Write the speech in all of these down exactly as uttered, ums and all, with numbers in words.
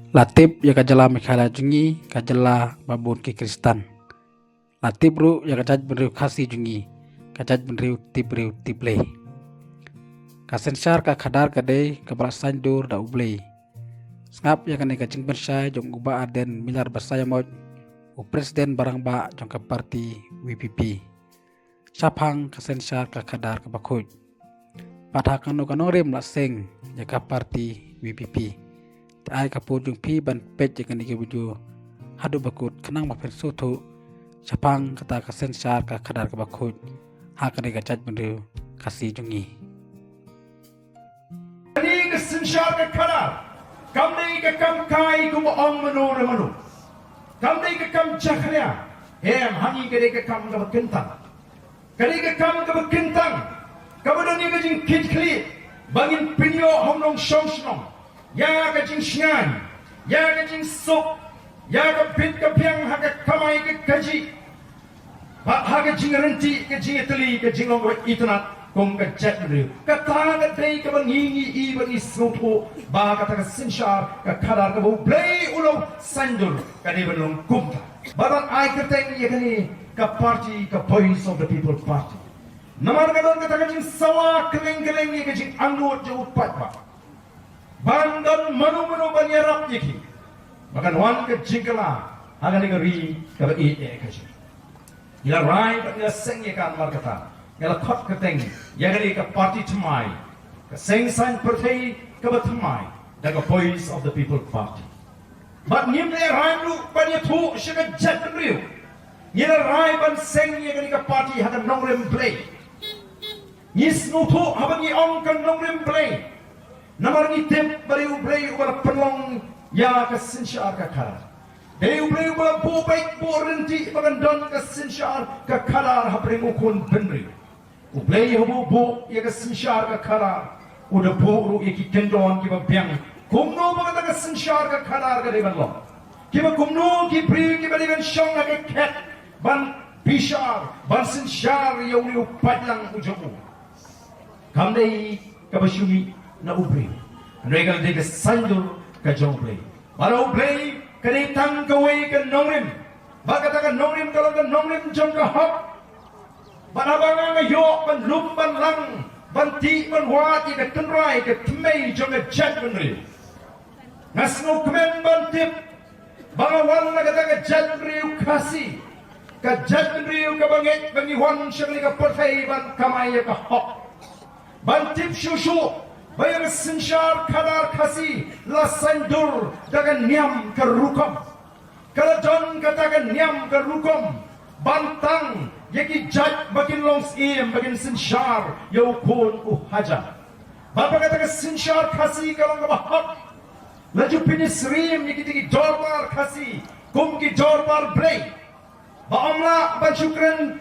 La tip ïa ka jylla Meghalaya jong ngi, ka jylla ba bun ki Khristan. La tip ruh ïa ka jaitbynriew Khasi jong ngi, ka jaitbynriew tip briew tip Blei. Ka synshar ka khadar ka dei kaba la saiñdur da U Blei. Sngap ïa kane ka jingpynshai jong u Bah Ardent Miller Basaiawmoit, u President ba rangbah jong ka party V P P. Shaphang ka synshar ka khadar kaba khuid. Bad ha kano kano ruh ym la seng ïa ka party V P P. Te ai ka por jong phi ban peit ïa kane ka video haduh ba kut khnang ba phin sngewthuh shaphang kata ka synshar ka khadar kaba khuid ha kane ka jaitbynriew Khasi jong ngi. Kane ka synshar ka khadar kam dei ka kam kai kumba ong mano re mano. Kam dei ka kam jakhlia. Em, ha ngi ka dei ka kam kaba kyntang. Ka dei ka kam kaba kyntang, kaba don ïa ka jingkitkhlieh ba ngin pynïoh ha u nongshong shnong ïa ka jingshngaiñ, ïa ka jingsuk, ïa ka bit ka biang ha ka kamai ka kajih, bad ha ka jingryntih, ka jingïatylli, ka jinglong kaba itynnad kum ka jaitbynriew. Kata ka dei kaba ngi, ngi i bad ngi sngewthuh ba kata ka synshar ka khadar kaba U Blei u la saiñdur ka dei ban long kumta. Bad ban ai kyrteng ïa kane ka party ka Voice of the People Party. Namar ka don kata ka jingsawa kylleng kylleng ïa ka jingangnud jong u paidbah ban don mano mano ban ïarap ïa ki. Ba kan wan ka jingkylla ha kane ka ri kaba ïeit ïa ka jong ngi. Ngi la rai bad ngi la seng ïa ka namar kata ngi la khot kyrteng ïa kane ka party thymmai, ka seng saiñ pyrthei kaba thymmai da ka Voice of the People Party. Bad ngim dei rai ruh ban ïathuh sha ka jaitbynriew. Ngi la rai ban seng ïa kane ka party ha ka nongrim Blei. Ngi sngewthuh haba ngi ong ka nongrim Blei. Namar ngi tip ba dei U Blei uba la pynlong ïa ka synshar ka khadar. Dei U Blei uba la buh beit buh ryntih ba kan don ka synshar ka khadar hapdeng u khun bynriew. U Blei haba u buh ïa ka synshar ka khadar, u da buh ruh ïa ki kyndon kiba biang kumno ba kata ka synshar ka khadar ka dei ban long. Kiba kumno ki briew kiba dei ban shong ha ka khet ban bishar, ban synshar ïa une u paidlang u jong u. Kam dei kaba shu mih na u briew. Hynrei ka dei ka saiñdur ka jong U Blei. Bad U Blei ka dei tang kawei ka nongrim. Bad kata ka nongrim ka long ka nongrim jong ka hok. Bad haba nga nga ïoh ban lum ban lang, ban tih ban wad ïa ka tynrai ka thymmei jong ka jaitbynriew, nga sngewkmen ban tip ba nga wan na kata ka jaitbynriew Khasi, ka jaitbynriew kaba ngeit ba ngi wan sha kane ka pyrthei ban kamai ïa ka hok. Ban tip shuh shuh ba ïa ka synshar khadar Khasi la saiñdur da ka niam ka rukom. Ka la don kata ka niam ka rukom ban tang ïa ki jait ba kin long syiem, ba kin synshar ïa u khun u hajan. Bad ba kata ka synshar Khasi ka long kaba hok. La ju pynsyriem ïa kita ki dorbar Khasi kum ki dorbar Blei. Ba ym lah ban shu kren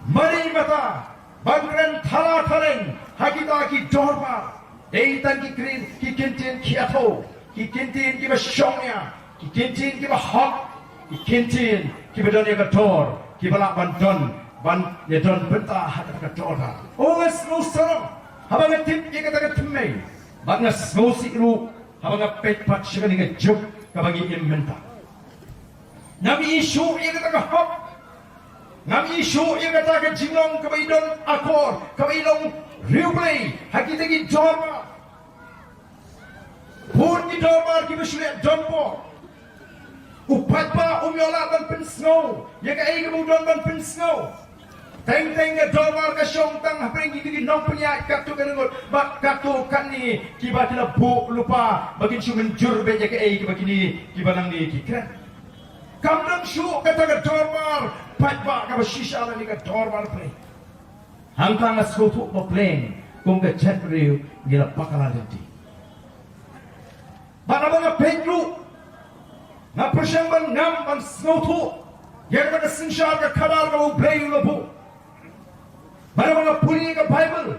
mane mata, ban kren thala thaleng ha kita ki dorbar. Dei tang ki kren, ki kyntien ki ïathuh, ki kyntien kiba shongnia, ki kyntien kiba hok, ki kyntien kiba don ïa ka dor, kiba lah ban don, ban ïa don bynta ha kata ka dorbar. Nga sngewsarong haba nga tip ïa kata ka thymmei, bad nga sngewsih ruh haba nga peit pat sha kane ka juk kaba ngi im mynta. Ngam i shuh ïa kata ka hok. Ngam i shuh ïa kata ka jinglong kaba i don akor, kaba i long riewblei ha kita ki dorbar. Bun ki dorbar kiba shu leh don bor. U paidbah um ïoh lah ban pynsngew ïa kaei kaba u don ban pynsngew. Teng teng ka dorbar ka shong tang hapdeng kita ki nongpynïaid katto katne ngut bad katto katne kiba ki la buh lypa ba kin shu mynjur beit ïa kaei kaba kine kiba nangne ki kren. Kam don shuh kata ka dorbar paidbah kaba shisha lane ka dorbar Blei. Hangta nga sngewthuh ba pleng kum ka jaitbynriew ngi la bakla lynti. Bad haba nga peit ruh, nga pyrshang ban ngam ban sngewthuh ïa kata ka synshar ka khadar kaba U Blei u la buh. Bad haba nga pule ka Baibl,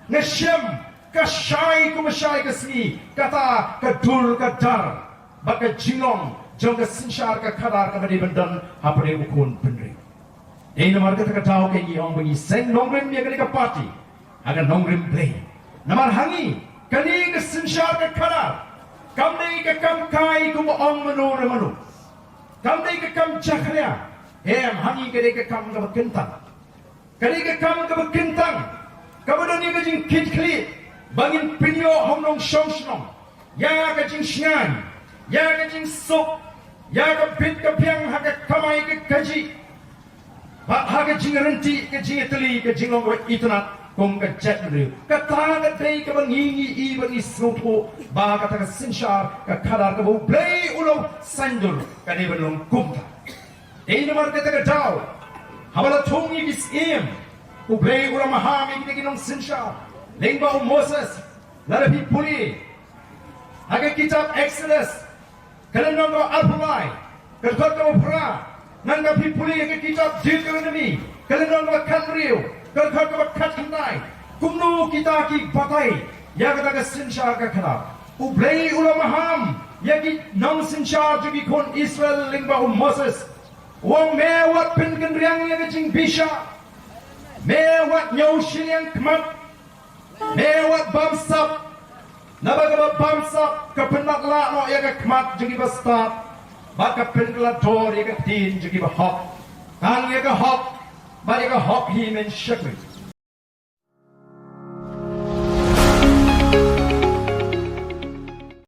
nga shem ka shai kumba shai ka sngi kata ka dur ka dar bad ka jinglong jong ka synshar ka khadar kaba dei ban don hapdeng u khun bynriew. Dei namar kata ka daw ka ngi ong ba ngi seng nongrim ïa kane ka party ha ka nongrim Blei. Namar ha ngi kane ka synshar ka khadar Kam dei ka kam kai kumba ong mano re mano. Kam dei ka kam jakhlia. Em, ha ngi ka dei ka kam kaba kyntang. Ka dei ka kam kaba kyntang, kaba don ïa ka jingkitkhlieh ba ngin pynïoh ha u nongshong shnong ïa ka jingshngaiñ, ïa ka jingsuk, ïa ka bit ka biang ha ka kamai ka kajih, bad ha ka jingryntih, ka jingïatylli, ka jinglong kaba itynnad kum ka jaitbynriew. Kata ka dei kaba ngi, ngi i bad ngi sngewthuh ba kata ka synshar ka khadar kaba U Blei u la saiñdur ka dei ban long kumta. Dei namar kata ka daw, haba la thung ïa ki syiem, U Blei u la maham ïa kita ki nongsynshar. Lyngba u Moses, lada phi pule ha ka kitab Exodus, ka lynnong kaba arphew lai, ka dkhot kaba phra, nangta phi pule ha ka kitab Deuteronomy, ka lynnong kaba khathynriew, ka dkhot kaba khatkhyndai, kumno kita ki batai ïa kata ka synshar ka khadar. U Blei u la maham ïa ki nongsynshar jong ki khun Israel lyngba u Moses. U ong, me wat pynkynriang ïa ka jingbishar. Me wat ñiew shiliang khmat. Me wat bamsap. Naba kaba bamsap ka pynmatlah noh ïa ka khmat jong ki bastad, bad ka pynkylla dor ïa ka ktien jong ki bahok. Tang ïa ka hok, bad ïa ka hok hi men shakri.